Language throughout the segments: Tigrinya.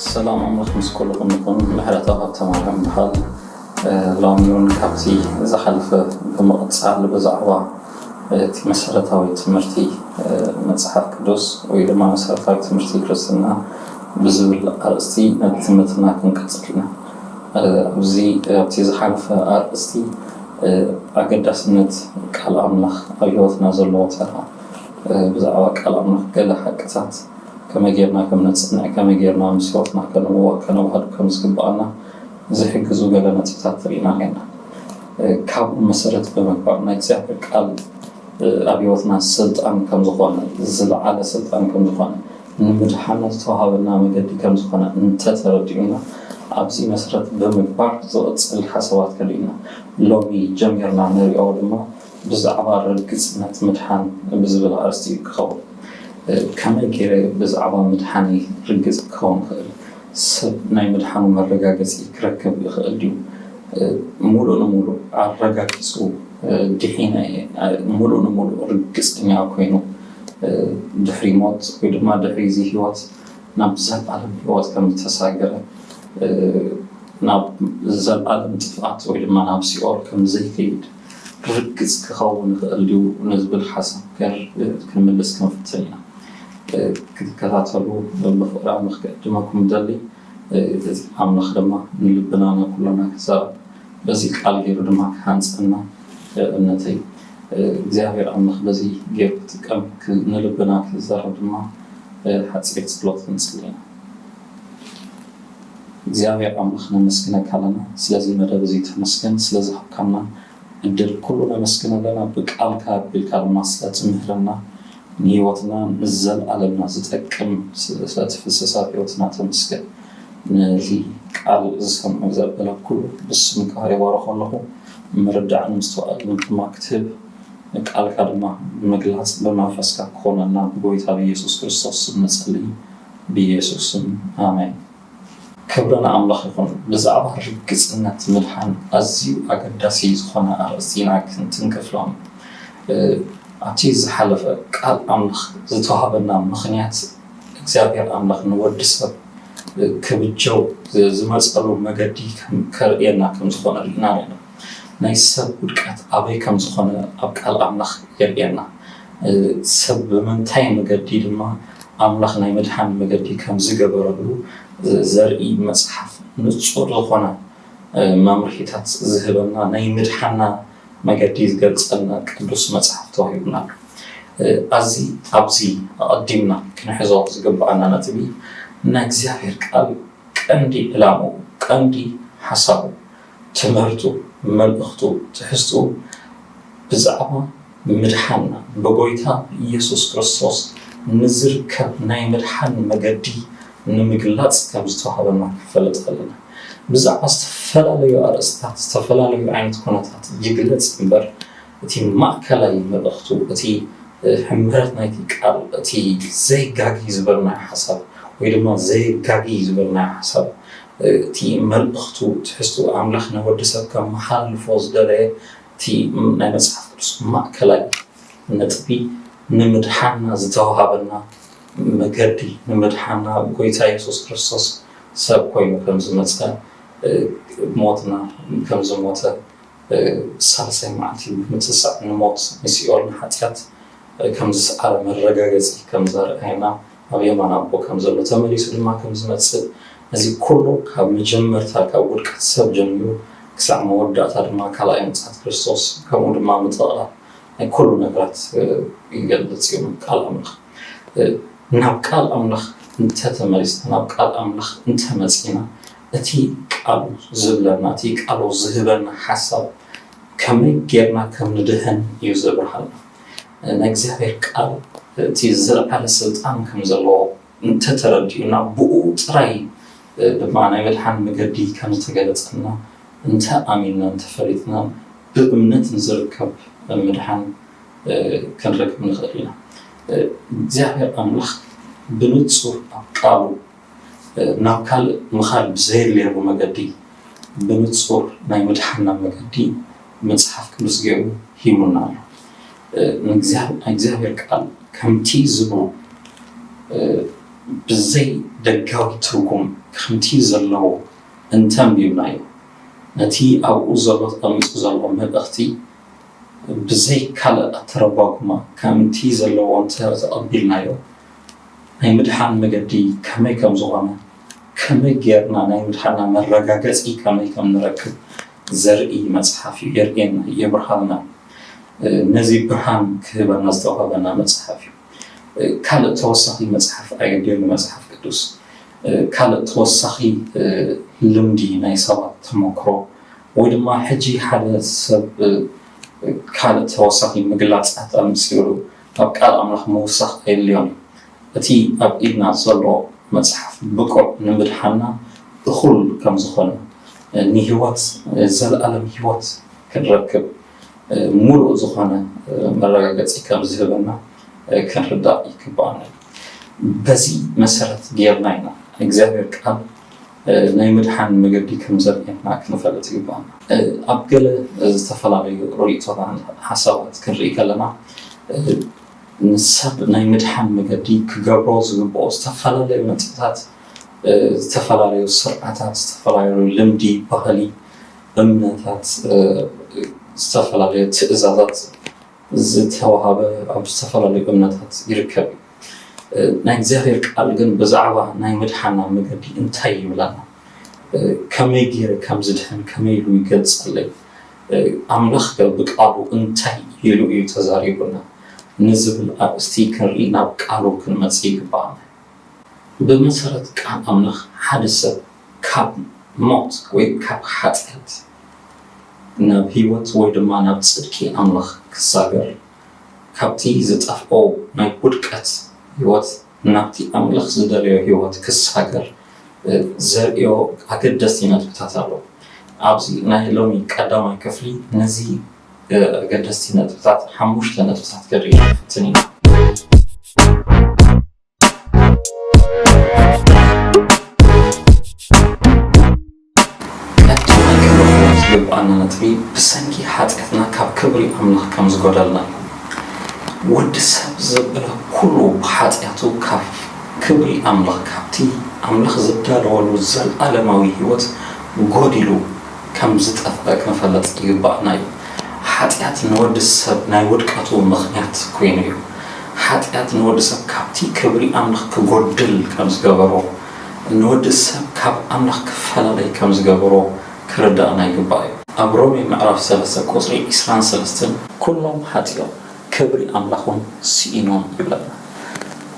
ሰላም ኣምላኽ ምስ ኩልኹም ይኹን። ምሕረታዊ ሃብተማርያም ይበሃል። ሎሚ እውን ካብቲ ዝሓለፈ ብምቕጻል ብዛዕባ እቲ መሰረታዊ ትምህርቲ መጽሓፍ ቅዱስ ወይ ድማ መሰረታዊ ትምህርቲ ክርስትና ብዝብል ኣርእስቲ ነቲ ትምህርትና ክንቅጽል ኢና። ኣብዚ ኣብቲ ዝሓለፈ ኣርእስቲ ኣገዳስነት ቃል ኣምላኽ ኣብ ህይወትና ዘለዎ ተራ፣ ብዛዕባ ቃል ኣምላኽ ገለ ሓቅታት ከመይ ጌርና ከም ነጽንዕ፣ ከመይ ጌርና ምስ ህይወትና ከነዋህዶ ከም ዝግብኣና ዝሕግዙ ገለ ነጥብታት ርኢና ኔርና። ካብኡ መሰረት ብምግባር ናይ እግዚኣብሔር ቃል ኣብ ህይወትና ስልጣን ከም ዝኾነ፣ ዝለዓለ ስልጣን ከም ዝኾነ፣ ንምድሓና ዝተዋሃበና መገዲ ከም ዝኾነ እንተተረዲኡና፣ ኣብዚ መሰረት ብምግባር ዝቕጽል ሓሳባት ከርእዩና ሎሚ ጀሚርና ንሪኦ ድማ ብዛዕባ ርግጽነት ምድሓን ብዝብል ኣርእስቲ እዩ ክኸውን። ከመይ ገይረ ብዛዕባ ምድሓነይ ርግጽ ክኸውን ይኽእል? ሰብ ናይ ምድሓኑ መረጋገጺ ክረክብ ይኽእል ድዩ? ሙሉእ ንሙሉእ ኣረጋጊጹ ድሒነ እየ፣ ሙሉእ ንሙሉእ ርግጸኛ ኮይኑ ድሕሪ ሞት ወይ ድማ ድሕሪ እዚ ህይወት ናብ ዘልኣለም ህይወት ከም ዝተሳገረ፣ ናብ ዘልኣለም ጥፍኣት ወይ ድማ ናብ ሲኦል ከም ዘይከይድ ርግጽ ክኸውን ይኽእል ድዩ ንዝብል ሓሳብ ገር ክንምልስ ክንፍትን ኢና። ክትከታተሉ ብፍቕሪ ኣምላኽ ክዕድመኩም ደሊ። ኣምላኽ ድማ ንልብና ንኩልና ክዛረብ በዚ ቃል ገይሩ ድማ ክሃንጸና እምነተይ። እግዚኣብሔር ኣምላኽ በዚ ገይሩ ክጥቀም፣ ክ-፣ ንልብና ክዛረብ ድማ ሓጺር ጸሎት ክንጽሊ ኢና። እግዚኣብሔር ኣምላኽ ነመስግነካ ኣለና ስለዚ መደብ እዚ ተመስገን፣ ስለዚ ሃብካና ዕድል ኩሉ ነመስግን ኣለና። ብቃልካ ኣቢልካ ድማ ስለ ትምህረና፣ ንህይወትና ንዘለኣለምና ዝጠቅም ስለ እቲ ፍስሳት ህይወትና ተመስገን። ነዚ ቃል ዝሰምዑ ዘበለ ኩሉ ብስምካ ይባርኾ ኣለኹ። ምርዳዕን ምስትውዓልን ድማ ክትህብ፣ ቃልካ ድማ ምግላጽ ብመንፈስካ ክኾነልና ብጎይታ ብኢየሱስ ክርስቶስ ስም ንጸሊ። ብኢየሱስ ስም ኣሜን። ክብሪ ንኣምላኽ ይኹን። ብዛዕባ ርግጽነት ምድሓን ኣዝዩ ኣገዳሲ ዝኾነ ኣርእስቲ ኢና ክንትንክፍ ሎሚ። እ፣ ኣብቲ ዝሓለፈ ቃል ኣምላኽ ዝተዋህበና ምኽንያት እግዚኣብሔር ኣምላኽ ንወዲ ሰብ፣ እ፣ ክብጀው ዝ-፣ ዝመጸሉ መገዲ ከም፣ ከርእየና ከም ዝኾነ ርኢና ኢና። ናይ ሰብ ውድቀት ኣበይ ከም ዝኾነ ኣብ ቃል ኣምላኽ የርእየና። እ፣ ሰብ ብምንታይ መገዲ ድማ ኣምላኽ ናይ ምድሓን መገዲ ከም ዝገበረሉ ዘርኢ መጽሓፍ ንጹር ዝኾነ፣ እ፣ መምርሒታት ዝህበና ናይ ምድሓና መገዲ ዝገልጸልና ቅዱስ መጽሓፍ ተዋሂቡና ኣሎ። እ፣ ኣዚ፣ ኣብዚ ኣቐዲምና ክንሕዞ ዝግብኣና ነጥቢ ናይ እግዚኣብሔር ቃል ቀንዲ ዕላምኡ፣ ቀንዲ ሓሳቡ፣ ትምህርቱ፣ መልእኽቱ፣ ትሕዝትኡ ብዛዕባ ምድሓንና ብጎይታ ኢየሱስ ክርስቶስ ንዝርከብ ናይ ምድሓን መገዲ ንምግላጽ ከም ዝተዋህበና ክንፈልጥ ኣለና። ብዛዕባ ዝተፈላለዩ ኣርእስታት፣ ዝተፈላለዩ ዓይነት ኩነታት ይግለጽ እምበር፣ እቲ ማእከላይ መልእኽቱ፣ እቲ፣ እ፣ ሕምረት ናይቲ ቃል፣ እቲ ዘይጋጊ ዝበልናዮ ሓሳብ ወይ ድማ ዘይጋጊ ዝበልናዮ ሓሳብ፣ እ፣ እቲ መልእኽቱ፣ ትሕዝቱ ኣምላኽ ንወዲ ሰብ ከመሓላልፎ ዝደለየ እቲ ናይ መጽሓፍ ቅዱስ ማእከላይ ነጥቢ ንምድሓንና ዝተዋሃበና መገዲ፣ ንምድሓንና ጎይታ የሱስ ክርስቶስ ሰብ ኮይኑ ከም ዝመጸ፣ እ፣ ሞትና ከም ዝሞተ፣ እ፣ ሳልሳይ መዓልቲ ብምትሳእ ንሞት፣ ንሲኦል፣ ንሓጢኣት፣ እ፣ ከም ዝሰዓረ መረጋገጺ ከም ዘርኣየና፣ ኣብ የማን ኣቦ ከም ዘሎ፣ ተመሊሱ ድማ ከም ዝመጽእ፣ እዚ ኩሉ ካብ መጀመርታ፣ ካብ ውድቀት ሰብ ጀሚሩ ክሳዕ መወዳእታ ድማ ካልኣይ ምጽኣት ክርስቶስ፣ ከምኡ ድማ ምጥቕላል ናይ ኩሉ ነገራት፣ እ፣ ይገልጽ እዩ ቃል ኣምላኽ። እ፣ ናብ ቃል ኣምላኽ እንተተመሊስና፣ ናብ ቃል ኣምላኽ እንተመጺና፣ እቲ ቃሉ ዝብለና፣ እቲ ቃሉ ዝህበና ሓሳብ ከመይ ጌርና ከም ንድህን እዩ ዘብርሃልና። እ፣ ናይ እግዚኣብሔር ቃል እቲ ዝለዓለ ስልጣን ከም ዘለዎ እንተተረዲኡና፣ ብኡ ጥራይ፣ እ፣ ድማ ናይ ምድሓን መገዲ ከም ዝተገለጸልና እንተ ኣሚንና፣ እንተ ፈሊጥና፣ ብእምነት ንዝርከብ ምድሓን፣ እ፣ ክንረክብ ንኽእል ኢና። እ፣ እግዚኣብሔር ኣምላኽ ብንጹር ኣብ ቃሉ፣ እ፣ ናብ ካልእ ምኻድ ብዘየድልየሉ መገዲ፣ ብንጹር ናይ ምድሓንና መገዲ መጽሓፍ ቅዱስ ገይሩ ሂቡና ኣሎ። እ፣ ንእግዚኣብሔር፣ ናይ እግዚኣብሔር ቃል ከምቲ ዝብሉ፣ እ፣ ብዘይ ደጋዊ ትርጉም ከምቲ ዘለዎ እንተንቢብናዮ፣ ነቲ ኣብኡ ዘሎ ተቐሚጡ ዘሎ መልእኽቲ ብዘይ ካልእ ኣተረጓጉማ ከምቲ ዘለዎ እንተ ተቐቢልናዮ፣ ናይ ምድሓን መገዲ ከመይ ከም ዝኾነ፣ ከመይ ጌርና ናይ ምድሓንና መረጋገጺ ከመይ ከም ንረክብ ዘርኢ መጽሓፍ እዩ፣ የርእየና፣ የብርሃልና። ነዚ ብርሃን ክህበና ዝተዋህበና መጽሓፍ እዩ። ካልእ ተወሳኺ መጽሓፍ ኣየድልዮን መጽሓፍ ቅዱስ። ካልእ ተወሳኺ ልምዲ ናይ ሰባት ተመክሮ ወይ ድማ ሕጂ ሓደ ሰብ ካልእ ተወሳኺ ምግላጻት ኣምጺኡሉ ኣብ ቃል ኣምላኽ ምውሳኽ ኣየድልዮን እዩ። እቲ ኣብ ኢድና ዘሎ መጽሓፍ ብቑዕ ንምድሓና እኹል ከም ዝኾነ፣ ንህይወት፣ ዘለኣለም ህይወት ክንረክብ ምሉእ ዝኾነ መረጋገጺ ከም ዝህበና ክንርዳእ ይግባኣና። በዚ መሰረት ጌርና ኢና እግዚኣብሔር ቃል ናይ ምድሓን መገዲ ከም ዘርእየና ክንፈልጥ ይግባኣና። ኣብ ገለ ዝተፈላለዩ ርእይቶታት ሓሳባት ክንርኢ ከለና፣ ንሰብ ናይ ምድሓን መገዲ ክገብሮ ዝግብኦ ዝተፈላለዩ ነጥብታት፣ ዝተፈላለዩ ስርዓታት፣ ዝተፈላለዩ ልምዲ፣ ባህሊ፣ እምነታት፣ ዝተፈላለዩ ትእዛዛት ዝተዋሃበ ኣብ ዝተፈላለዩ እምነታት ይርከብ እዩ። ናይ እግዚኣብሔር ቃል ግን ብዛዕባ ናይ ምድሓና መገዲ እንታይ ይብለና? ከመይ ገይረ ከም ዝድሕን ከመይ ኢሉ ይገልጸለይ? ኣምላኽ ከ ብቃሉ እንታይ ኢሉ እዩ ተዛሪቡና? ንዝብል ኣርእስቲ ክንርኢ ናብ ቃሉ ክንመጽእ ይግባኣና። ብመሰረት ቃል ኣምላኽ ሓደ ሰብ ካብ ሞት ወይ ካብ ሓጢኣት ናብ ህይወት ወይ ድማ ናብ ጽድቂ ኣምላኽ ክሳገር፣ ካብቲ ዝጠፍኦ ናይ ውድቀት ህይወት ናብቲ ኣምላኽ ዝደለዮ ህይወት ክሳገር ዘርእዮ ኣገደስቲ ነጥብታት ኣለዉ። ኣብዚ ናይ ሎሚ ቀዳማይ ክፍሊ ነዚ ኣገደስቲ ነጥብታት ሓሙሽተ ነጥብታት ከርኢ ንፍትን ኢና። ቀዳማይ ክንረኽቦ ዝግብኣና ነጥቢ ብሰንኪ ሓጢኣትና ካብ ክብሪ ኣምላኽ ከም ዝጎደልና እዩ። ወዲ ሰብ ዘበለ ኩሉ ብሓጢኣቱ ካብ ክብሪ ኣምላኽ፣ ካብቲ ኣምላኽ ዝዳለወሉ ዘለኣለማዊ ህይወት ጎዲሉ ከም ዝጠፍአ ክንፈልጥ ይግባኣና እዩ። ሓጢኣት ንወዲ ሰብ ናይ ውድቀቱ ምኽንያት ኮይኑ እዩ። ሓጢኣት ንወዲ ሰብ ካብቲ ክብሪ ኣምላኽ ክጎድል ከም ዝገበሮ፣ ንወዲ ሰብ ካብ ኣምላኽ ክፈላለይ ከም ዝገበሮ ክርዳእና ይግባእ እዩ። ኣብ ሮሜ ምዕራፍ ሰለስተ ቁጽሪ ዕስራን ሰለስተን ኩሎም ሓጢኦም ክብሪ ኣምላኽ እውን ስኢኖም ይብለና።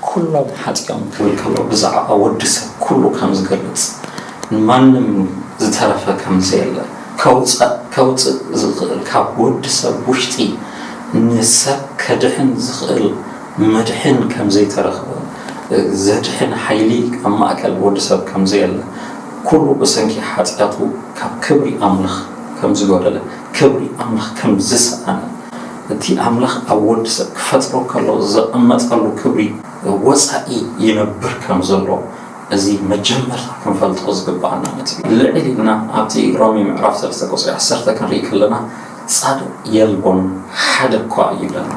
ኩሎም ሓጢኦም ክብል ከሎ ብዛዕባ ወዲ ሰብ ኩሉ ከም ዝገልጽ፣ ንማንም ዝተረፈ ከም ዘየለ፣ ከውጻእ ከውጽእ ዝኽእል ካብ ወዲ ሰብ ውሽጢ ንሰብ ከድሕን ዝኽእል መድሕን ከም ዘይተረኽበ፣ ዘድሕን ሓይሊ ኣብ ማእከል ወዲ ሰብ ከም ዘየለ፣ ኩሉ ብሰንኪ ሓጢኣቱ ካብ ክብሪ ኣምላኽ ከም ዝጎደለ፣ ክብሪ ኣምላኽ ከም ዝሰኣነ፣ እቲ ኣምላኽ ኣብ ወዲ ሰብ ክፈጥሮ ከሎ ዘቐመጠሉ ክብሪ ወጻኢ ይነብር ከም ዘሎ፣ እዚ መጀመርታ ክንፈልጦ ዝግባኣና ነጥቢ። ልዕል ኢልና ኣብቲ ሮሜ ምዕራፍ ሰለስተ ቁጽሪ ዓሰርተ ክንርኢ ከለና፣ ጻድቕ የልቦን ሓደ እኳ ይብለና።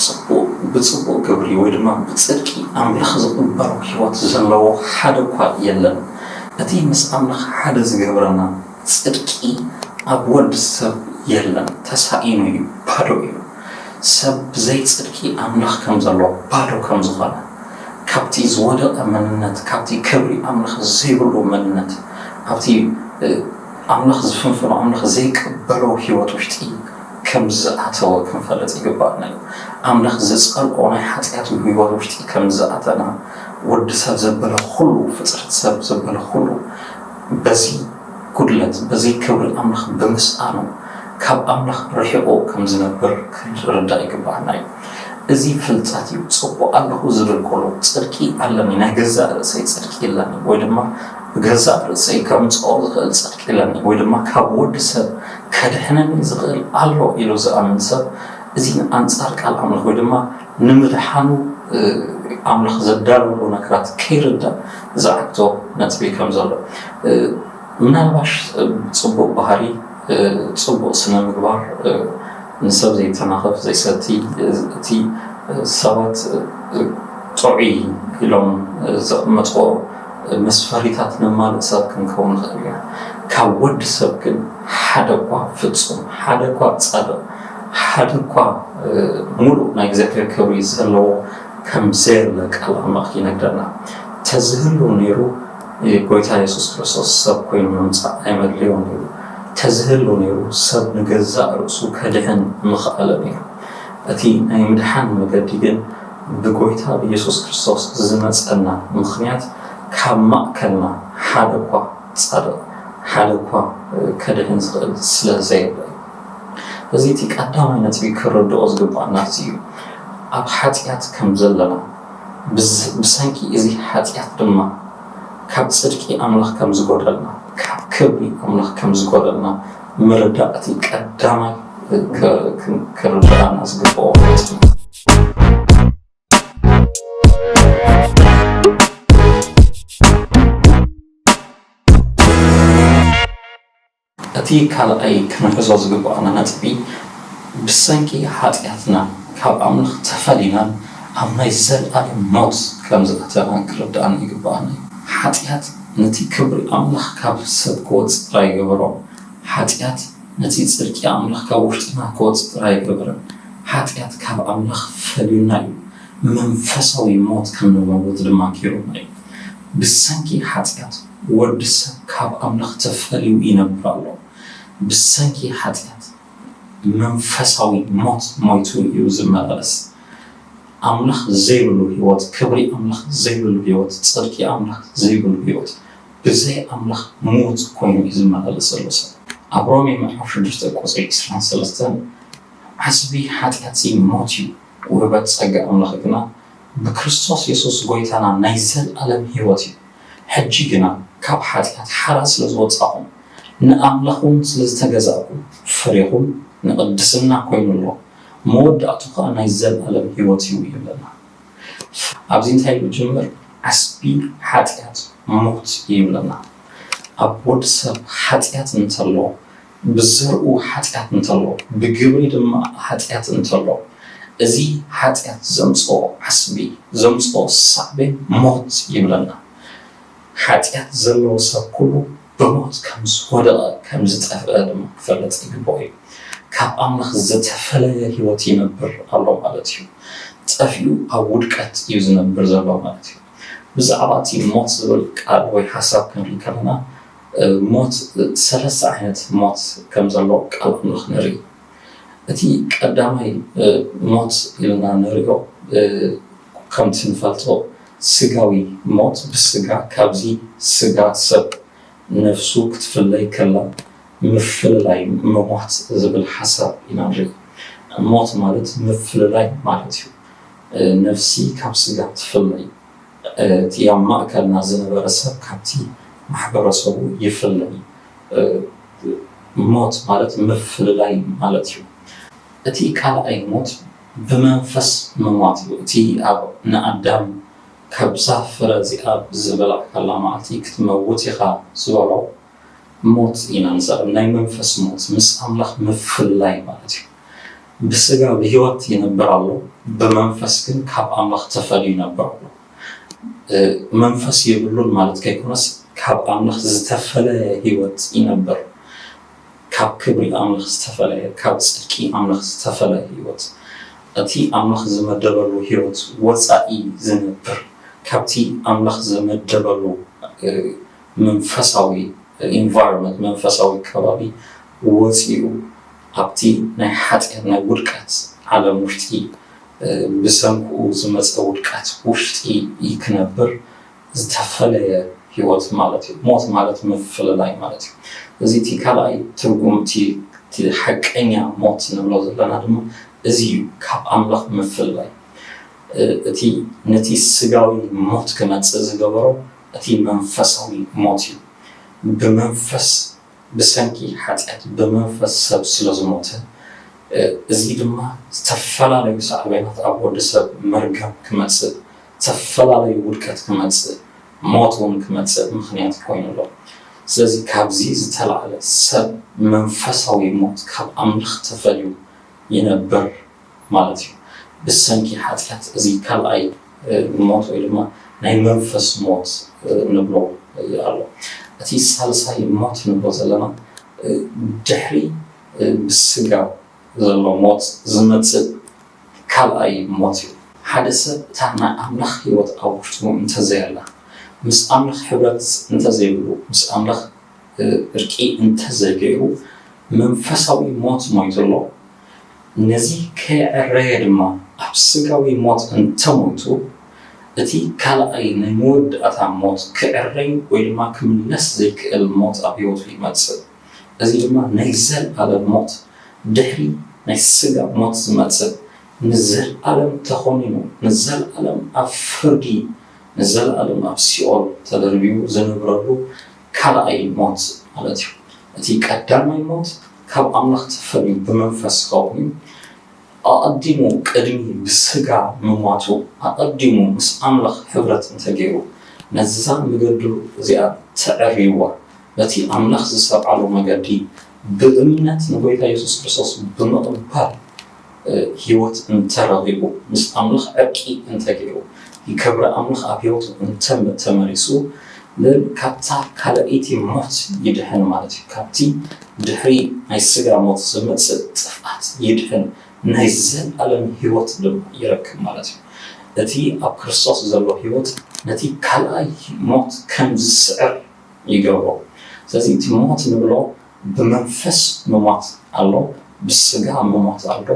ጽቡቕ፣ ብጽቡቕ ግብሪ ወይ ድማ ብጽድቂ ኣምላኽ ዝቕበሎ ህይወት ዘለዎ ሓደ እኳ የለን። እቲ ምስ ኣምላኽ ሓደ ዝገብረና ጽድቂ ኣብ ወዲ ሰብ የለን፣ ተሳኢኑ እዩ፣ ባዶ እዩ። ሰብ ብዘይ ጽድቂ ኣምላኽ ከም ዘሎ፣ ባዶ ከም ዝኾነ፣ ካብቲ ዝወደቐ መንነት፣ ካብቲ ክብሪ ኣምላኽ ዘይብሉ መንነት፣ ኣብቲ፣ እ፣ ኣምላኽ ዝፍንፍኖ፣ ኣምላኽ ዘይቅበሎ ህይወት ውሽጢ ከም ዝኣተወ ክንፈልጥ ይግባኣና እዩ። ኣምላኽ ዝጸልኦ ናይ ሓጢኣት ህይወት ውሽጢ ከም ዝኣተና፣ ወዲ ሰብ ዘበለ ኩሉ፣ ፍጥረት ሰብ ዘበለ ኩሉ፣ በዚ ጉድለት፣ በዚ ክብሪ ኣምላኽ ብምስኣኑ፣ ካብ ኣምላኽ ርሒቑ ከም ዝነብር ክንርዳእ ይግባኣና እዩ። እዚ ፍልጠት እዩ። ጽቡቕ ኣለኹ ዝብል ኩሉ፣ ጽድቂ ኣለኒ፣ ናይ ገዛእ ርእሰይ ጽድቂ የለኒ፣ ወይ ድማ ብገዛእ ርእሰይ ከምጽኦ ዝኽእል ጽድቂ የለኒ፣ ወይ ድማ ካብ ወዲ ሰብ ከድሕነኒ ዝኽእል ኣሎ ኢሉ ዝኣምን ሰብ፣ እዚ ኣንጻር ቃል ኣምላኽ ወይ ድማ ንምድሓኑ፣ እ፣ ኣምላኽ ዘዳለወሉ ነገራት ከይርዳእ ዝዓግቶ ነጥቢ ከም ዘሎ፣ እ፣ ምናልባሽ፣ እ፣ ጽቡቕ ባህሪ፣ እ፣ ጽቡቕ ስነ ምግባር፣ እ፣ ንሰብ ዘይተናኸፍ፣ ዘይሰቲ፣ እ፣ እቲ፣ እ፣ ሰባት፣ እ፣ እ፣ ጥዑይ ኢሎም ዘቐመጥዎ መስፈሪታት ነማልእ ሰብ ክንከውን ንኽእል ኢና። ካብ ወዲ ሰብ ግን ሓደ እኳ ፍጹም፣ ሓደ እኳ ጻድቕ፣ ሓደ እኳ ምሉእ ናይ እግዚኣብሔር ክብሪ ዘለዎ ከም ዘየለ ቃል ኣምላኽ ይነግረና። ተዝህሉ ነይሩ፣ ጎይታ የሱስ ክርስቶስ ሰብ ኮይኑ ምምጻእ ኣይመድለዮን ነይሩ። ተዝህሉ ነይሩ፣ ሰብ ንገዛእ ርእሱ ከድሕን ምኽኣለ ነይሩ። እቲ ናይ ምድሓን መገዲ ግን ብጎይታ ብየሱስ ክርስቶስ ዝመጸና ምኽንያት ካብ ማእከልና ሓደ እኳ ጻድቕ፣ ሓደ እኳ ከድሕን ዝኽእል ስለ ዘየለ እዩ። እዚ እቲ ቀዳማይ ነጥቢ ክርድኦ ዝግባኣና እዚ እዩ። ኣብ ሓጢኣት ከም ዘለና፣ ብዝ-፣ ብሰንኪ እዚ ሓጢኣት ድማ ካብ ጽድቂ ኣምላኽ ከም ዝጎደልና፣ ካብ ክብሪ ኣምላኽ ከም ዝጎደልና ምርዳእ እቲ ቀዳማይ ክ-፣ ክ-፣ ክርድኣና ዝግብኦ ነጥቢ እዩ። እቲ ካልኣይ ክንሕዞ ዝግብኣና ነጥቢ፣ ብሰንኪ ሓጢኣትና ካብ ኣምላኽ ተፈሊናን ኣብ ናይ ዘለኣለም ሞት ከም ዝኣተናን ክርድኣና ይግብኣና እዩ። ሓጢኣት ነቲ ክብሪ ኣምላኽ ካብ ሰብ ክወጽእ ጥራይ ይገበሮ። ሓጢኣት ነቲ ጽድቂ ኣምላኽ ካብ ውሽጥና ክወጽእ ጥራይ ኣይገበረን። ሓጢኣት ካብ ኣምላኽ ፈልዩና እዩ። መንፈሳዊ ሞት ከም ንመውት ድማ ገይሩና እዩ። ብሰንኪ ሓጢኣት ወዲ ሰብ ካብ ኣምላኽ ተፈልዩ ይነብር ኣሎ። ብሰንኪ ሓጢኣት መንፈሳዊ ሞት ሞይቱ እዩ ዝመላለስ። ኣምላኽ ዘይብሉ ህይወት፣ ክብሪ ኣምላኽ ዘይብሉ ህይወት፣ ጽድቂ ኣምላኽ ዘይብሉ ህይወት፣ ብዘይ ኣምላኽ ምዉት ኮይኑ እዩ ዝመላለስ ዘሎ ሰብ። ኣብ ሮሜ ምዕራፍ ሽዱሽተ ቁጽሪ ዕስራን ሰለስተን፣ ዓስቢ ሓጢኣትሲ ሞት እዩ፣ ውህበት ጸጋ ኣምላኽ ግና ብክርስቶስ የሱስ ጎይታና ናይ ዘለኣለም ህይወት እዩ። ሕጂ ግና ካብ ሓጢኣት ሓራ ስለ ዝወጻኹም፣ ንኣምላኽ እውን ስለ ዝተገዛእኩም፣ ፍሬኹም ንቕድስና ኮይኑ ኣሎ፣ መወዳእቱ ኸኣ ናይ ዘለኣለም ህይወት እዩ ይብለና። ኣብዚ እንታይ ኢሉ ጅምር? ዓስቢ ሓጢኣት ሞት እዩ ይብለና። ኣብ ወዲ ሰብ ሓጢኣት እንተሎ፣ ብዘርኡ ሓጢኣት እንተሎ፣ ብግብሪ ድማ ሓጢኣት እንተሎ፣ እዚ ሓጢኣት ዘምጽኦ ዓስቢ፣ ዘምጽኦ ሳዕቤን ሞት ይብለና። ሓጢኣት ዘለዎ ሰብ ኩሉ ብሞት ከም ዝወደቐ፣ ከም ዝጠፍአ ድማ ክፈልጥ ይግብኦ እዩ። ካብ ኣምላኽ ዝተፈለየ ህይወት ይነብር ኣሎ ማለት እዩ። ጠፊኡ ኣብ ውድቀት እዩ ዝነብር ዘሎ ማለት እዩ። ብዛዕባ እቲ ሞት ዝብል ቃል ወይ ሓሳብ ክንርኢ ከለና፣ እ፣ ሞት፣ እ፣ ሰለስተ ዓይነት ሞት ከም ዘሎ ቃል ኣምላኽ ንርኢ። እቲ ቀዳማይ፣ እ፣ ሞት ኢልና ንሪኦ፣ እ፣ ከምቲ ንፈልጦ ስጋዊ ሞት፣ ብስጋ፣ ካብዚ ስጋ ሰብ ነፍሱ ክትፍለይ ከላ ምፍልላይ፣ ምሟት ዝብል ሓሳብ ኢና ንርኢ። ሞት ማለት ምፍልላይ ማለት እዩ። እ፣ ነፍሲ ካብ ስጋ ትፍለይ። እ፣ እቲ ኣብ ማእከልና ዝነበረ ሰብ ካብቲ ማሕበረሰቡ ይፍለይ። እ፣ ሞት ማለት ምፍልላይ ማለት እዩ። እቲ ካልኣይ ሞት ብመንፈስ ምሟት እዩ። እቲ ኣብ ንኣዳም ካብዛ ፍረ እዚኣ ብዝበላዕካላ መዓልቲ ክትመውት ኢኻ ዝበሎ ሞት ኢና ንዛረብ። ናይ መንፈስ ሞት፣ ምስ ኣምላኽ ምፍልላይ ማለት እዩ። ብስጋ ብህይወት ይነብር ኣሎ፣ ብመንፈስ ግን ካብ ኣምላኽ ተፈልዩ ይነብር ኣሎ። እ፣ መንፈስ የብሉን ማለት ከይኮነስ፣ ካብ ኣምላኽ ዝተፈለየ ህይወት ይነብር። ካብ ክብሪ ኣምላኽ ዝተፈለየ፣ ካብ ጽድቂ ኣምላኽ ዝተፈለየ ህይወት። እቲ ኣምላኽ ዝመደበሉ ህይወት ወጻኢ ዝነብር፣ ካብቲ ኣምላኽ ዝመደበሉ፣ እ፣ መንፈሳዊ ኢንቫይሮንመንት፣ መንፈሳዊ ከባቢ ወጺኡ፣ ኣብቲ ናይ ሓጢኣት፣ ናይ ውድቀት ዓለም ውሽጢ፣ እ፣ ብሰንክኡ ዝመጸ ውድቀት ውሽጢ እዩ ክነብር። ዝተፈለየ ህይወት ማለት እዩ። ሞት ማለት ምፍልላይ ማለት እዩ። እዚ እቲ ካልኣይ ትርጉም፣ እቲ፣ እቲ ሓቀኛ ሞት ንብሎ ዘለና ድማ እዚ እዩ፣ ካብ ኣምላኽ ምፍልላይ። እ፣ እቲ ነቲ ስጋዊ ሞት ክመጽእ ዝገበሮ እቲ መንፈሳዊ ሞት እዩ። ብመንፈስ፣ ብሰንኪ ሓጢኣት ብመንፈስ ሰብ ስለ ዝሞተ፣ እ፣ እዚ ድማ ዝተፈላለዩ ሳዕቤናት ኣብ ወዲ ሰብ መርገም ክመጽእ፣ ዝተፈላለዩ ውድቀት ክመጽእ፣ ሞት እውን ክመጽእ ምኽንያት ኮይኑ ኣሎ። ስለዚ ካብዚ ዝተላዕለ ሰብ መንፈሳዊ ሞት ካብ ኣምላኽ ተፈልዩ ይነብር ማለት እዩ። ብሰንኪ ሓጢኣት እዚ ካልኣይ ሞት ወይ ድማ ናይ መንፈስ ሞት ንብሎ ኣሎ። እቲ ሳልሳይ ሞት ንብሎ ዘለና ድሕሪ ብስጋ ዘሎ ሞት ዝመፅእ ካልኣይ ሞት እዩ። ሓደ ሰብ እታ ናይ ኣምላኽ ህይወት ኣብ ውሽጡ እንተዘየላ፣ ምስ ኣምላኽ ሕብረት እንተዘይብሉ፣ ምስ ኣምላኽ ዕርቂ እንተዘይገይሩ፣ መንፈሳዊ ሞት ሞይቱ ኣሎ። ነዚ ከየዕረየ ድማ ኣብ ስጋዊ ሞት እንተሞይቱ፣ እቲ ካልኣይ ናይ መወዳእታ ሞት ክዕረይ ወይ ድማ ክምለስ ዘይክእል ሞት ኣብ ህይወቱ ይመጽእ። እዚ ድማ ናይ ዘለኣለም ሞት፣ ድሕሪ ናይ ስጋ ሞት ዝመጽእ፣ ንዘለኣለም ተኾኒኑ፣ ንዘለኣለም ኣብ ፍርዲ፣ ንዘለኣለም ኣብ ሲኦል ተደርቢዩ ዝነብረሉ ካልኣይ ሞት ማለት እዩ። እቲ ቀዳማይ ሞት ካብ ኣምላኽ ተፈልዩ ብመንፈስ ክኸውን እዩ። ኣቐዲሙ ቅድሚ ብስጋ ምሟቱ፣ ኣቐዲሙ ምስ ኣምላኽ ሕብረት እንተገይሩ፣ ነዛ መገዱ እዚኣ ተዕርይዋ፣ በቲ ኣምላኽ ዝሰርዓሉ መገዲ ብእምነት ንጎይታ የሱስ ክርስቶስ ብምቕባል፣ እ፣ ህይወት እንተረኺቡ፣ ምስ ኣምላኽ ዕርቂ እንተገይሩ፣ ክብሪ ኣምላኽ ኣብ ህይወቱ እንተመ-፣ ተመሊሱ፣ ን-፣ ካብታ ካልኣይቲ ሞት ይድሕን ማለት እዩ። ካብቲ ድሕሪ ናይ ስጋ ሞት ዝመጽእ ጥፍኣት ይድሕን፣ ናይ ዘለኣለም ህይወት ድማ ይረክብ ማለት እዩ። እቲ ኣብ ክርስቶስ ዘሎ ህይወት ነቲ ካልኣይ ሞት ከም ዝስዕር ይገብሮ። ስለዚ እቲ ሞት ንብሎ ብመንፈስ ምሟት ኣሎ፣ ብስጋ ምሟት ኣሎ፣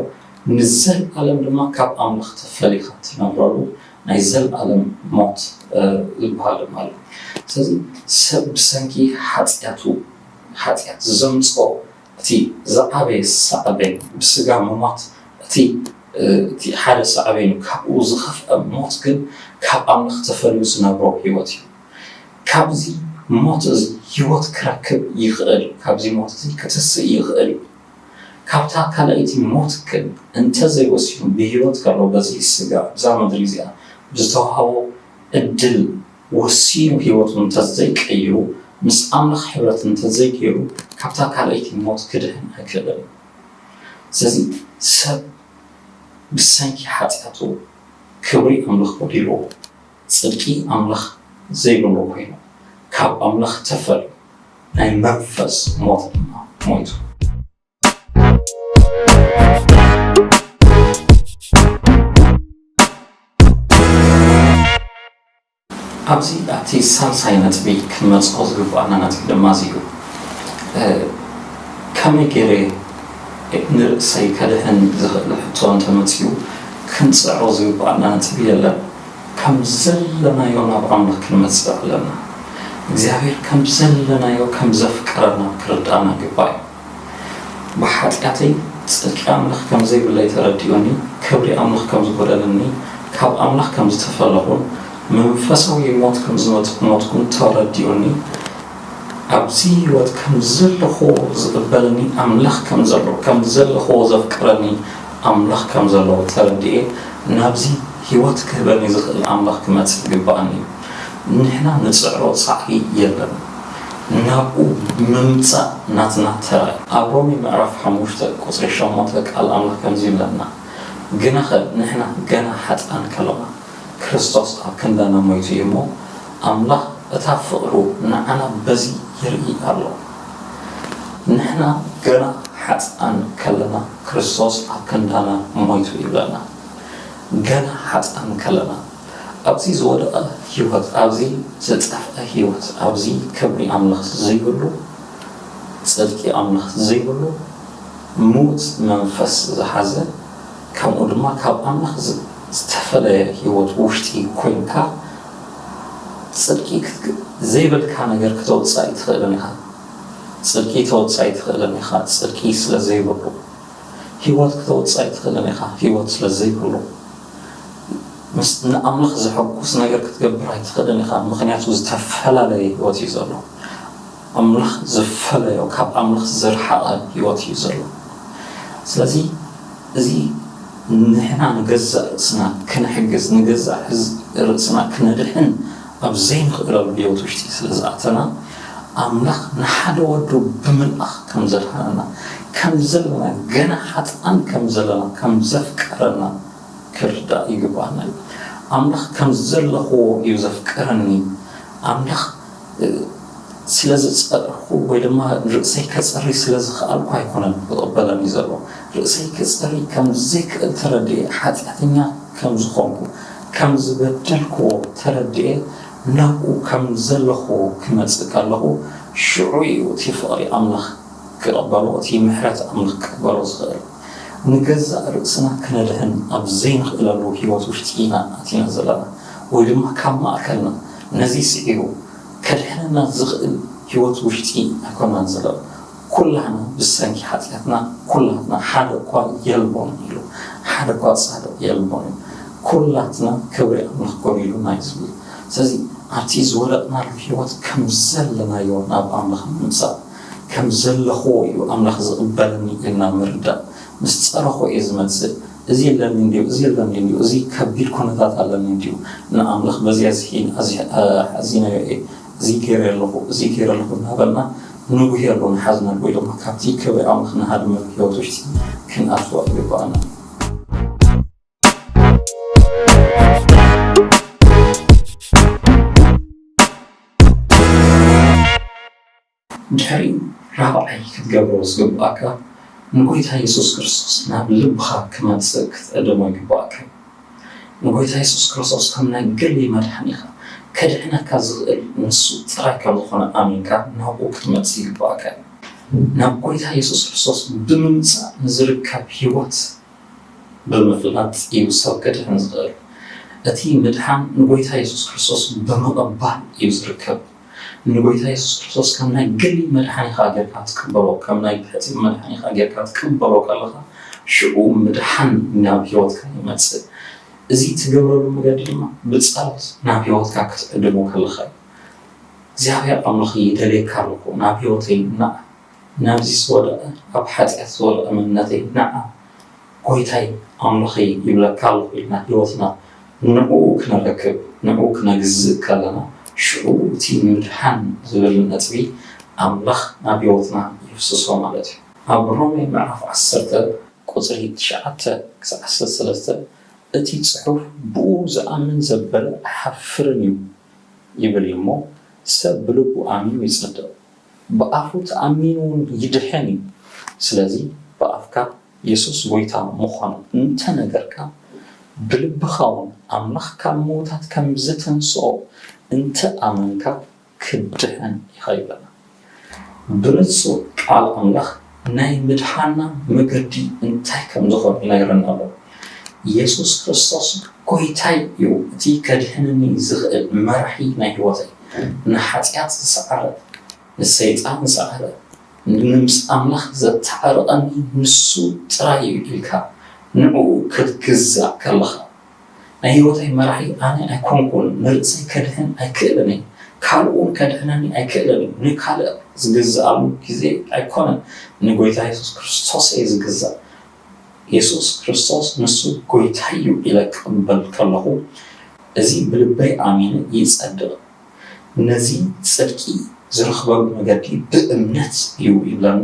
ንዘለኣለም ድማ ካብ ኣምላኽ ተፈሊኻ ትነብረሉ ናይ ዘለኣለም ሞት፣ እ፣ ዝበሃል ድማ ኣሎ። ስለዚ ሰብ ብሰንኪ ሓጢኣቱ፣ ሓጢኣት ዘምጽኦ እቲ ዝዓበየ ሳዕቤን ብስጋ ምሟት፣ እቲ፣ እ፣ እቲ ሓደ ሳዕቤን ካብኡ ዝኸፍአ ሞት ግን ካብ ኣምላኽ ተፈልዩ ዝነብሮ ህይወት እዩ። ካብዚ ሞት እዚ ህይወት ክረክብ ይኽእል እዩ። ካብዚ ሞት እዚ ክትስእ ይኽእል እዩ። ካብታ ካልኣይቲ ሞት ግን እንተዘይወሲኑ ብህይወት ከሎ በዚ ስጋ፣ ብዛ ምድሪ እዚኣ ብዝተዋህቦ ዕድል ወሲኑ ህይወቱ እንተዘይቀይሩ፣ ምስ ኣምላኽ ሕብረት እንተዘይገይሩ፣ ካብታ ካልኣይቲ ሞት ክድሕን ኣይክእልን እዩ። ስለዚ ሰብ ብሰንኪ ሓጢኣቱ ክብሪ ኣምላኽ ጎዲልዎ፣ ጽድቂ ኣምላኽ ዘይብሉ ኮይኑ፣ ካብ ኣምላኽ ተፈልዩ፣ ናይ መንፈስ ሞት ድማ ሞይቱ። ኣብዚ ኣብቲ ሳልሳይ ነጥቢ ክንመጽኦ ዝግብኣና ነጥቢ ድማ እዚ እዩ። እ፣ ከመይ ገይረ ንርእሰይ ከድሕን ዝኽእል ሕቶ እንተመጺኡ፣ ክንጽዕሮ ዝግብኣና ነጥቢ የለን። ከም ዘለናዮ ናብ ኣምላኽ ክንመጽእ ኣለና። እግዚኣብሔር ከም ዘለናዮ ከም ዘፍቅረና ክርድኣና ግባእ እዩ። ብሓጢኣተይ ጽድቂ ኣምላኽ ከም ዘይብለይ ተረዲኡኒ፣ ክብሪ ኣምላኽ ከም ዝጎደለኒ፣ ካብ ኣምላኽ ከም ዝተፈለኹን መንፈሳዊ ሞት ከም ዝመት-፣ ሞትኩን ተረዲኡኒ፣ ኣብዚ ህይወት ከም ዘለኹዎ ዝቕበለኒ ኣምላኽ ከም ዘሎ፣ ከም ዘለኹዎ ዘፍቅረኒ ኣምላኽ ከም ዘሎ ተረዲኤ፣ ናብዚ ህይወት ክህበኒ ዝኽእል ኣምላኽ ክመጽእ ይግብኣኒ እዩ። ንሕና ንጽዕሮ ጻዕሪ የለን። ናብኡ ምምጻእ ናትና ተራ እዩ። ኣብ ሮሜ ምዕራፍ ሓሙሽተ ቁጽሪ ሸሞንተ ቃል ኣምላኽ ከምዚ ይብለና፣ ግናኸ ንሕና ገና ሓጥኣን ከሎና፣ ክርስቶስ ኣብ ክንዳና ሞይቱ እዩ እሞ፣ ኣምላኽ እታ ፍቕሩ ንዓና በዚ ይርኢ ኣሎ። ንሕና ገና ሓጥኣን ከለና፣ ክርስቶስ ኣብ ክንዳና ሞይቱ ይብለና። ገና ሓጥኣን ከለና፣ ኣብዚ ዝወደቐ ህይወት፣ ኣብዚ ዝጠፍአ ህይወት፣ ኣብዚ ክብሪ ኣምላኽ ዘይብሉ፣ ጽድቂ ኣምላኽ ዘይብሉ፣ ምዉት መንፈስ ዝሓዘ፣ ከምኡ ድማ ካብ ኣምላኽ ዝ-፣ ዝተፈለየ ህይወት ውሽጢ ኮይንካ፣ ጽድቂ ክትግ-፣ ዘይብልካ ነገር ክተውጽእ ኣይትኽእልን ኢኻ። ጽድቂ ተውጽእ ኣይትኽእልን ኢኻ፣ ጽድቂ ስለ ዘይብሉ። ህይወት ክተውጽእ ኣይትኽእልን ኢኻ፣ ህይወት ስለ ዘይብሉ። ምስ ንኣምላኽ ዘሐጉስ ነገር ክትገብር ኣይትኽእልን ኢኻ፣ ምኽንያቱ ዝተፈላለየ ህይወት እዩ ዘሎ። ኣምላኽ ዝፈለዮ፣ ካብ ኣምላኽ ዝረሓቐ ህይወት እዩ ዘሎ። ስለዚ እዚ ንሕና ንገዛእ ርእስና ክነሕግዝ፣ ንገዛእ ሕዝ-፣ ርእስና ክነድሕን ኣብ ዘይንኽእለሉ ህይወት ውሽጢ ስለ ዝኣተና፣ ኣምላኽ ንሓደ ወዱ ብምልኣኽ ከም ዘድሓነና፣ ከም ዘለና፣ ገና ሓጥኣን ከም ዘለና፣ ከም ዘፍቀረና ክርዳእ ይግባኣና እዩ። ኣምላኽ ከም ዘለኽዎ እዩ ዘፍቅረኒ። ኣምላኽ ስለ ዝጸርኹ ወይ ድማ ርእሰይ ከጸሪ ስለ ዝኸኣልኩ ኣይኮነን ዝቕበለኒ ዘሎ። ርእሰይ ክጸሪ ከም ዘይክእል ተረድኤ፣ ሓጢኣተኛ ከም ዝኾንኩ፣ ከም ዝበደልክዎ ተረድኤ፣ ናብኡ ከም ዘለኽዎ ክመጽእ ከለኹ፣ ሽዑ እዩ እቲ ፍቕሪ ኣምላኽ ክቕበሎ፣ እቲ ምሕረት ኣምላኽ ክቕበሎ ዝኽእል። ንገዛእ ርእስና ክነድሕን ኣብ ዘይንኽእለሉ ህይወት ውሽጢ ኢና ኣቲና ዘለና፣ ወይ ድማ ካብ ማእከልና ነዚ ስዒቡ ከድሕነና ዝኽእል ህይወት ውሽጢ ኣይኮናን ዘለና። ኩላህና ብሰንኪ ሓጢኣትና ኩላትና ሓደ እኳ የልቦን ኢሉ፣ ሓደ እኳ ጻድቕ የልቦን እዩ። ኩላትና ክብሪ ኣምላኽ ጎዲሉና እዩ ዝብል። ስለዚ ኣብቲ ዝወደቕናሉ ህይወት ከም ዘለናዮ ናብ ኣምላኽ ምምጻእ፣ ከም ዘለኹዎ እዩ ኣምላኽ ዝቕበለኒ ኢልና ምርዳእ። ምስ ጸረኹ እየ ዝመጽእ። እዚ የለኒ እንድዩ፣ እዚ የለኒ እንድዩ፣ እዚ ከቢድ ኩነታት ኣለኒ እንድዩ፣ ንኣምላኽ በዚኣ እዚ ኣዚ-፣ ኣዚነዮ እየ፣ እዚ ገይረ ኣለኹ፣ እዚ ገይረ ኣለኹ እናበልና ንጉህየሉ፣ ንሓዝነሉ ወይ ድማ ካብቲ ክብሪ ኣምላኽ ንሃድመሉ ህይወት ውሽጢ ክንኣትዎ ኣይግባኣና። ድሕሪኡ ራብዓይ ክትገብሮ ዝግባኣካ፣ ንጎይታ የሱስ ክርስቶስ ናብ ልብኻ ክመጽእ ክትዕድሞ ይግባኣካ። ንጎይታ የሱስ ክርስቶስ ከም ናይ ግሊ መድሓኒኻ፣ ከድሕነካ ዝኽእል ንሱ ጥራይ ከም ዝኾነ ኣሚንካ ናብኡ ክትመጽእ ይግባኣካ እዩ። ናብ ጎይታ የሱስ ክርስቶስ ብምምጻእ ንዝርከብ ህይወት ብምፍላጥ እዩ ሰብ ክድሕን ዝኽእል። እቲ ምድሓን ንጎይታ የሱስ ክርስቶስ ብምቕባል እዩ ዝርከብ። ንጎይታ የሱስ ክርስቶስ ከም ናይ ግሊ መድሓኒኻ ጌርካ ትቅበሎ፣ ከም ናይ ብሕቲ መድሓኒኻ ጌርካ ትቅበሎ ከለኻ፣ ሽዑ ምድሓን ናብ ህይወትካ ይመጽእ። እዚ ትገብረሉ መገዲ ድማ ብጸሎት ናብ ህይወትካ ክትዕድሞ ከለኻ እዩ። እግዚኣብሔር ኣምላኽ ይደልየካ ኣለኹ፣ ናብ ህይወተይ ንዓ፣ ናብዚ ዝወደቐ፣ ኣብ ሓጢኣት ዝወደቐ መንነተይ ንዓ፣ ጎይታይ ኣምላኸይ ይብለካ ኣለኹ ኢልና ህይወትና ንዕኡ ክነረክብ፣ ንዕኡ ክነግዝእ ከለና፣ ሽዑ እቲ ምድሓን ዝብል ነጥቢ ኣምላኽ ናብ ህይወትና የፍስሶ ማለት እዩ። ኣብ ሮሜ ምዕራፍ ዓሰርተ ቁጽሪ ትሽዓተ ክሳዕ ዓሰርተ ሰለስተ፣ እቲ ጽሑፍ፣ "ብኡ ዝኣምን ዘበለ ኣይሓፍርን እዩ" ይብል እዩ እሞ፣ ሰብ ብልቡ ኣሚኑ ይጸድቕ፣ ብኣፉ ተኣሚኑ እውን ይድሕን እዩ። ስለዚ ብኣፍካ የሱስ ጎይታ ምዃኑ እንተነገርካ፣ ብልብኻ እውን ኣምላኽ ካብ ምዉታት ከም ዘተንስኦ እንተ ኣመንካ፣ ክትድሕን ኢኻ ይብለና። ብንጹር ቃል ኣምላኽ ናይ ምድሓንና መገዲ እንታይ ከም ዝኾነ ይነግረና ኣሎ። የሱስ ክርስቶስ ጎይታይ እዩ፣ እቲ ከድሕነኒ ዝኽእል መራሒ ናይ ህይወተይ። ንሓጢኣት ዝሰዓረ፣ ንሰይጣን ዝሰዓረ፣ ንምስ ኣምላኽ ዘተዓርቐኒ ንሱ ጥራይ እዩ ኢልካ ንዕኡ ክትግዛእ ከለኻ፣ ናይ ህይወተይ መራሒ ኣነ ኣይኮንኩን፣ ንርእሰይ ከድሕን ኣይክእልን እየ፣ ካልእ እውን ከድሕነኒ ኣይክእልን እዩ፣ ንካልእ ዝግዝኣሉ ግዜ ኣይኮነን፣ ንጎይታ የሱስ ክርስቶስ እየ ዝግዛእ። የሱስ ክርስቶስ ንሱ ጎይታይ እዩ ኢለ ክቕበል ከለኹ፣ እዚ ብልበይ ኣሚነ ይጸድቕ። ነዚ ጽድቂ ዝረኽበሉ መገዲ ብእምነት እዩ ይብለኒ።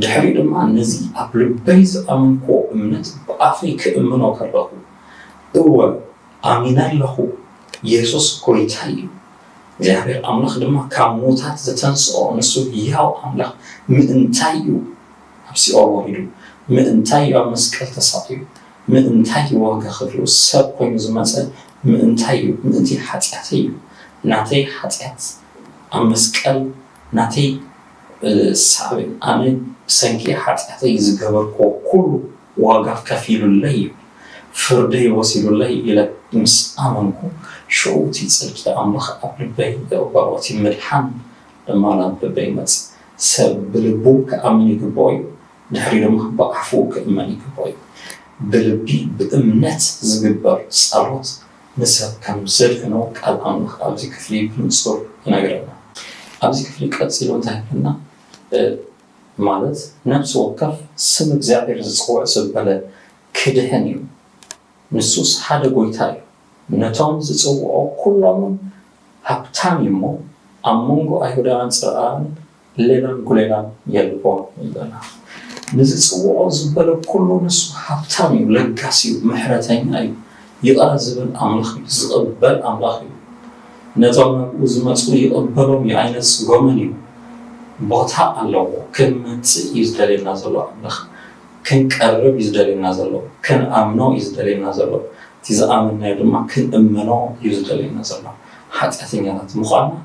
ድሕሪኡ ድማ ነዚ ኣብ ልበይ ዝኣመንክዎ እምነት ብኣፈይ ክእምኖ ከለኹ፣ እወ ኣሚነ ኣለኹ፣ የሱስ ጎይታይ እዩ፣ እግዚኣብሔር ኣምላኽ ድማ ካብ ምዉታት ዘተንስኦ ንሱ ህያው ኣምላኽ ምእንታይ እዩ ኣብ ሲኦል ወሪዱ? ምእንታይ እዩ ኣብ መስቀል ተሳቒዩ? ምእንታይ እዩ ዋጋ ከፊሉ? ሰብ ኮይኑ ዝመጸ ምእንታይ እዩ? ምእንቲ ሓጢኣተይ እዩ። ናተይ ሓጢኣት ኣብ መስቀል ናተይ፣ እ፣ ሳዕቤን፣ ኣነ ብሰንኪ ሓጢኣተይ ዝገበርክዎ ኩሉ ዋጋ ከፊሉለይ እዩ፣ ፍርደይ ወሲዱለይ ኢለ ምስ ኣመንኩ፣ ሽዑ እቲ ጽድቂ ኣምላኽ ኣብ ልበይ ይቕበሮ፣ እቲ ምድሓን ድማ ናብ ልበይ ይመጽእ። ሰብ ብልቡ ክኣምን ይግብኦ እዩ፣ ድሕሪኡ ድማ ብኣፉ ክእመን ይግብኦ እዩ። ብልቢ ብእምነት ዝግበር ጸሎት ንሰብ ከም ዘድሕኖ ቃል ኣምላኽ ኣብዚ ክፍሊ ብንጹር ይነግረና። ኣብዚ ክፍሊ ቀጺሉ እንታይ ይብለና? እ፣ ማለት ነፍሲ ወከፍ ስም እግዚኣብሔር ዝጽውዕ ዘበለ ክድሕን እዩ። ንሱስ ሓደ ጐይታ እዩ። ነቶም ዝጽውዖ ኵሎምን ሃብታም እዩ እሞ፣ ኣብ መንጎ ኣይሁዳውያን ጽርኣን ሌላን ጒሌላን የልቦን ይብለና። ንዝጽውዖ ዘበለ ኵሉ ንሱ ሃብታም እዩ፣ ለጋስ እዩ፣ ምሕረተኛ እዩ። ይቕረ ዝብል ኣምላኽ እዩ፣ ዝቕበል ኣምላኽ እዩ። ነቶም ናብኡ ዝመጹ ይቕበሎም እዩ፣ ኣይነጽጎምን እዩ። ቦታ ኣለዎ። ክንመጽእ እዩ ዝደልየና ዘሎ ኣምላኽ። ክንቀርብ እዩ ዝደልየና ዘሎ። ክንኣምኖ እዩ ዝደልየና ዘሎ። እቲ ዝኣመንናዮ ድማ ክንእመኖ እዩ ዝደልየና ዘሎ። ሓጢኣተኛታት ምዃንና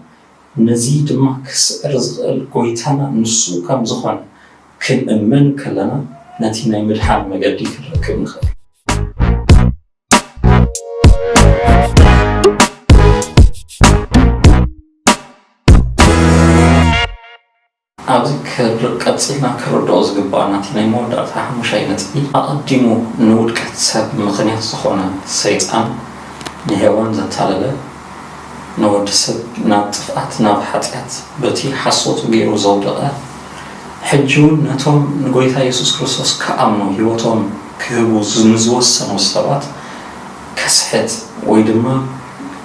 ነዚ ድማ ክስዕር ዝኽእል ጎይታና ንሱ ከም ዝኾነ ክንእመን ከለና ነቲ ናይ ምድሓን መገዲ ክንረክብ ንኽእል። ኣብዚ ክር- ቀጺልና ክርድኦ ዝግባኣና እቲ ናይ መወዳእታ ሓሙሻይ ነጥቢ፣ ኣቐዲሙ ንውድቀት ሰብ ምኽንያት ዝኾነ ሰይጣን ንሄዋን ዘታለለ፣ ንወዲ ሰብ ናብ ጥፍኣት ናብ ሓጢኣት በቲ ሓሶቱ ገይሩ ዘውደቐ፣ ሕጂ እውን ነቶም ንጎይታ የሱስ ክርስቶስ ክኣምኑ ህይወቶም ክህቡ ዝ- ንዝወሰኑ ሰባት ከስሕት ወይ ድማ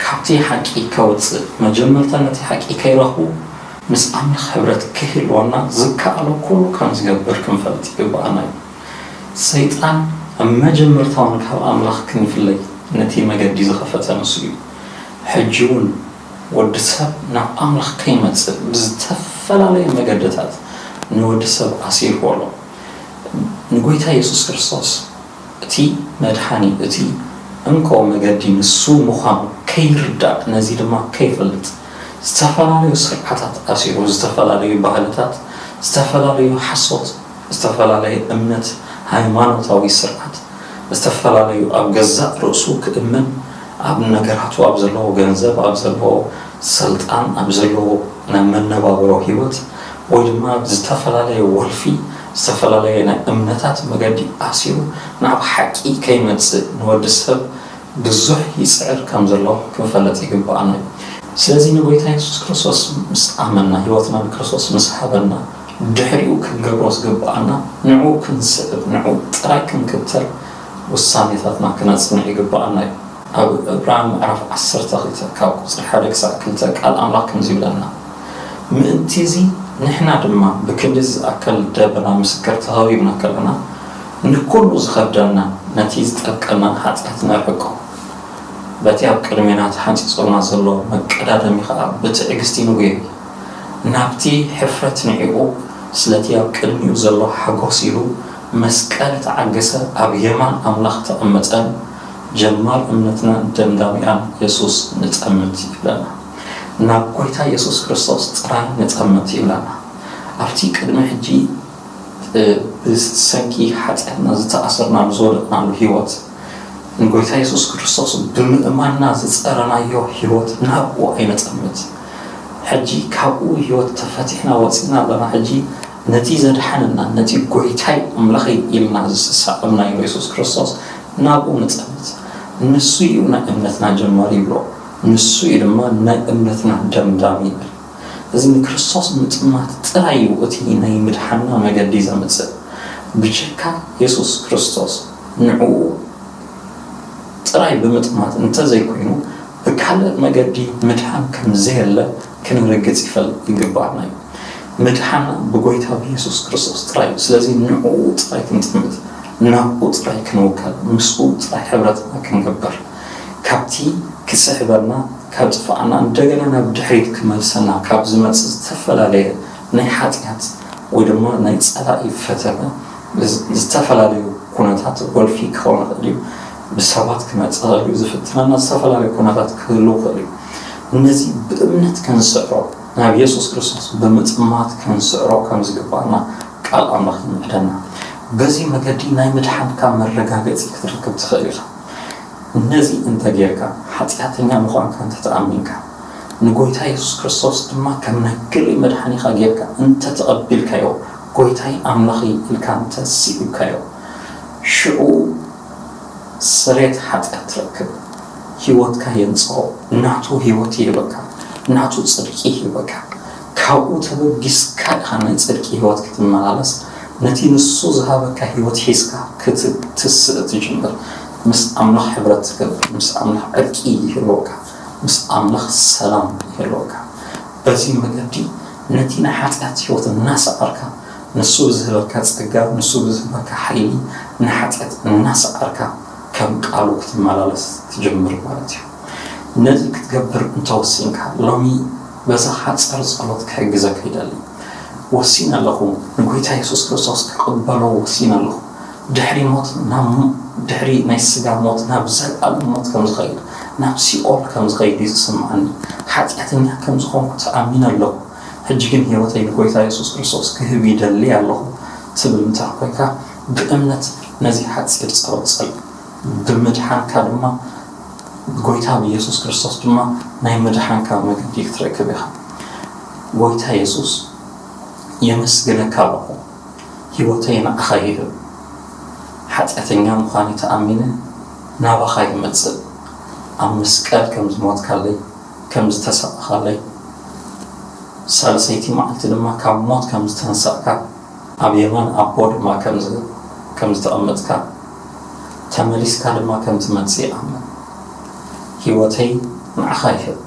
ካብቲ ሓቂ ከውፅእ፣ መጀመርታ ነቲ ሓቂ ከይረኽቡ ምስ ኣምላኽ ሕብረት ክህልወና ዝከኣሎ ኩሉ ከም ዝገብር ክንፈልጥ ይግብኣና እዩ። ሰይጣን ኣብ መጀመርታ እውን ካብ ኣምላኽ ክንፍለይ ነቲ መገዲ ዝኸፈተ ንሱ እዩ። ሕጂ እውን ወዲ ሰብ ናብ ኣምላኽ ከይመጽእ ብዝተፈላለየ መገድታት ንወዲ ሰብ ኣሲርዎ ኣሎ። ንጎይታ የሱስ ክርስቶስ እቲ መድሓኒ፣ እቲ እንኮ መገዲ ንሱ ምዃኑ ከይርዳእ፣ ነዚ ድማ ከይፈልጥ ዝተፈላለዩ ስርዓታት ኣሲሩ፣ ዝተፈላለዩ ባህልታት፣ ዝተፈላለዩ ሓሶት፣ ዝተፈላለየ እምነት፣ ሃይማኖታዊ ስርዓት፣ ዝተፈላለዩ ኣብ ገዛእ ርእሱ ክእመን፣ ኣብ ነገራቱ፣ ኣብ ዘለዎ ገንዘብ፣ ኣብ ዘለዎ ስልጣን፣ ኣብ ዘለዎ ናይ መነባብሮ ህይወት ወይ ድማ ብዝተፈላለየ ወልፊ፣ ዝተፈላለየ ናይ እምነታት መገዲ ኣሲሩ ናብ ሓቂ ከይመጽእ ንወዲ ሰብ ብዙሕ ይጽዕር ከም ዘሎ ክንፈልጥ ይግብኣና እዩ። ስለዚ ንጎይታ የሱስ ክርስቶስ ምስ ኣመንና፣ ህይወትና ንክርስቶስ ምስ ሃበና፣ ድሕሪኡ ክንገብሮ ዝግብኣና ንዕኡ ክንስዕብ፣ ንዕኡ ጥራይ ክንክተል ውሳኔታትና ክነጽንዕ ይግብኣና እዩ። ኣብ ዕብራውያን ምዕራፍ ዓሰርተ ክልተ ካብ ቁጽሪ ሓደ ክሳዕ ክልተ ቃል ኣምላኽ ከምዚ ይብለና፣ ምእንቲ እዚ ንሕና ድማ ብክንድዚ ዝኣከል ደበና ምስክር ተኸቢብና ከለና፣ ንኩሉ ዝኸብደና ነቲ ዝጠብቀናን ሓጢኣት ነርሕቆ። በቲ ኣብ ቅድሜና ተሓንጺጹልና ዘሎ መቀዳደሚ ኸኣ ብትዕግስቲ ንጉየይ። ናብቲ ሕፍረት ንዒቑ፣ ስለቲ ኣብ ቅድሚኡ ዘሎ ሓጎስ ኢሉ መስቀል ተዓገሰ፣ ኣብ የማን ኣምላኽ ተቐመጠን ጀማር እምነትናን ደምዳሚኣን የሱስ ንጠምት ይብለና። ናብ ጎይታ የሱስ ክርስቶስ ጥራይ ንጠምት ይብለና። ኣብቲ ቅድሚ ሕጂ፣ እ፣ ብሰንኪ ሓጢኣትና ዝተኣሰርናሉ ዝወደቕናሉ ህይወት ንጎይታ የሱስ ክርስቶስ ብምእማንና ዝጸረናዮ ህይወት ናብኡ ኣይነጠምት። ሕጂ ካብኡ ህይወት ተፈቲሕና ወጺእና ኣለና። ሕጂ ነቲ ዘድሓነና፣ ነቲ ጎይታይ ኣምላኸይ ኢልና ዝሰዓብናዮ የሱስ ክርስቶስ ናብኡ ንጸምት። ንሱ እዩ ናይ እምነትና ጀማሪ ይብሎ። ንሱ እዩ ድማ ናይ እምነትና ደምዳሚ ይብል። እዚ ንክርስቶስ ምጥማት ጥራይ እዩ እቲ ናይ ምድሓንና መገዲ ዘምጽእ። ብጀካ የሱስ ክርስቶስ ንዕኡ ጥራይ ብምጥማት እንተዘይኮይኑ፣ ብካልእ መገዲ ምድሓን ከም ዘየለ ክንርግጽ ይፈል-፣ ይግባኣና እዩ። ምድሓንና ብጎይታ ብየሱስ ክርስቶስ ጥራይ እዩ። ስለዚ ንዕኡ ጥራይ ክንጥምት፣ ናብኡ ጥራይ ክንውከል፣ ምስኡ ጥራይ ሕብረትና ክንገብር፣ ካብቲ ክስሕበና፣ ከጥፍኣና፣ እንደገና ናብ ድሕሪት ክመልሰና ካብ ዝመጽእ ዝተፈላለየ ናይ ሓጢኣት ወይ ድማ ናይ ጸላኢ ፈተነ፣ ዝ-፣ ዝተፈላለዩ ኩነታት፣ ወልፊ ክኸውን ይኽእል እዩ፣ ብሰባት ክመጽእ ይኽእል እዩ፣ ዝፍትነና ዝተፈላለዩ ኩነታት ክህልው ይኽእል እዩ። ነዚ ብእምነት ክንስዕሮ፣ ናብ የሱስ ክርስቶስ ብምጥማት ክንስዕሮ ከም ዝግባኣና ቃል ኣምላኽ ይምዕደና። በዚ መገዲ ናይ ምድሓንካ መረጋገጺ ክትረክብ ትኽእል ኢኻ። ነዚ እንተ ጌርካ፣ ሓጢኣተኛ ምዃንካ እንተ ተኣሚንካ፣ ንጎይታ የሱስ ክርስቶስ ድማ ከም ናይ ግሊ መድሓኒኻ ጌርካ እንተ ተቐቢልካዮ፣ ጎይታይ ኣምላኸይ ኢልካ እንተ ስኢብካዮ፣ ሽዑ ስሬት ሓጢኣት ትረክብ። ህይወትካ የንጽሆ። ናቱ ህይወት ይህበካ። ናቱ ጽድቂ ይህበካ። ካብኡ ተበጊስካ ኢኻ ናይ ጽድቂ ህይወት ክትመላለስ፣ ነቲ ንሱ ዝሃበካ ህይወት ሒዝካ ክትትስእ ትጅምር። ምስ ኣምላኽ ሕብረት ትገብር፣ ምስ ኣምላኽ ዕርቂ ይህልወካ፣ ምስ ኣምላኽ ሰላም ይህልወካ። በዚ መገዲ ነቲ ናይ ሓጢኣት ህይወት እናሰዓርካ፣ ንሱ ብዝህበካ ጸጋ፣ ንሱ ብዝህበካ ሓይሊ ንሓጢኣት እናሰዓርካ፣ ከም ቃሉ ክትመላለስ ትጀምር ማለት እዩ። ነዚ ክትገብር እንተወሲንካ፣ ሎሚ በዛ ሓጻር ጸሎት ክሕግዘካ ይደሊ። ወሲነ ኣለኹ፣ ንጎይታ የሱስ ክርስቶስ ክቕበሎ ወሲነ ኣለኹ። ድሕሪ ሞት ናብ ድሕሪ ናይ ስጋ ሞት ናብ ዘለኣለም ሞት ከም ዝኸይድ፣ ናብ ሲኦል ከም ዝኸይድ እዩ ዝስምዓኒ። ሓጢኣተኛ ከም ዝኾንኩ ተኣሚነ ኣለኹ። ሕጂ ግን ህይወተይ ንጎይታ የሱስ ክርስቶስ ክህብ ይደሊ ኣለኹ ትብል እንተ ኮይንካ፣ ብእምነት ነዚ ሓጺር ጸሎት ጸል። ብምድሓንካ ድማ፣ ብጎይታ ብየሱስ ክርስቶስ ድማ ናይ ምድሓንካ መገዲ ክትረክብ ኢኻ። ጎይታ የሱስ፣ የመስግነካ ኣለኹ። ህይወተይ ንዓኻ ይህብ። ሓጢኣተኛ ምዃነይ ተኣሚነ ናባኻ ይመጽእ። ኣብ መስቀል ከም ዝሞትካለይ፣ ከም ዝተሰቐኻለይ፣ ሳልሰይቲ መዓልቲ ድማ ካብ ሞት ከም ዝተንሳእካ፣ ኣብ የማን ኣቦ ድማ ከም ዝ-፣ ከም ዝተቐመጥካ፣ ተመሊስካ ድማ ከም ትመጽእ ይኣምን። ህይወተይ ንዓኻ ይህብ።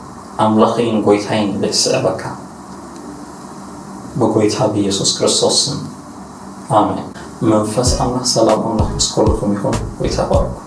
ኣምላኸይን ጎይታይን ኢለ ይስዕበካ። ብጎይታ ብየሱስ ክርስቶስ ስም፣ ኣሜን። መንፈስ ኣምላኽ፣ ሰላም ኣምላኽ ምስ ኩልኹም ይኹን። ጎይታ ይባርኩም።